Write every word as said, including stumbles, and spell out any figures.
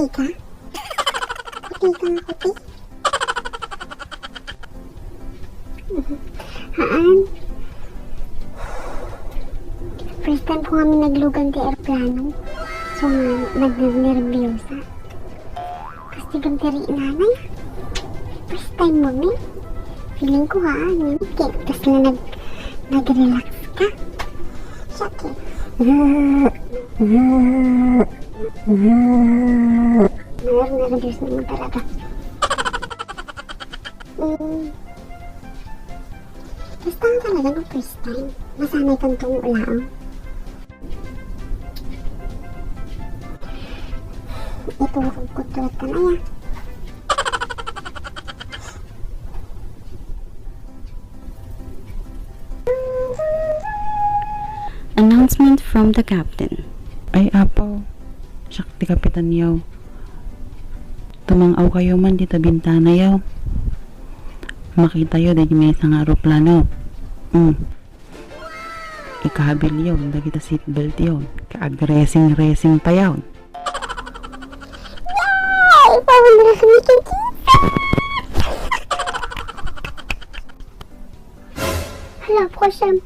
Ika? Kuti ka nga kuti? Haan. First time ko nga naglugan ti aeroplano. So, nga, nagnerbiyosa. Kastigan ti ri nanay. First time mo, mi? Feeling ko, ha, ni, kaya, tas na nag-, nag-relax ka. Siya, kaya. Mayroon na reduce naman talaga. Mm. Basta nga talaga no first time. Masanay kang tumulaang. Iturog ko tuwat ka na ya. Announcement from the captain. Ay, apo. Siak ti kapitan yaw. Tumang-aw kayo man dita bintana yaw. Makita yo dagiti maysa nga aeroplano. Mm. Ikabil yo dagiti seatbelt yo. Kaag-racing-racing pa yaw. Yay! Pamunra kami kay Jesus! Hala, prochaine.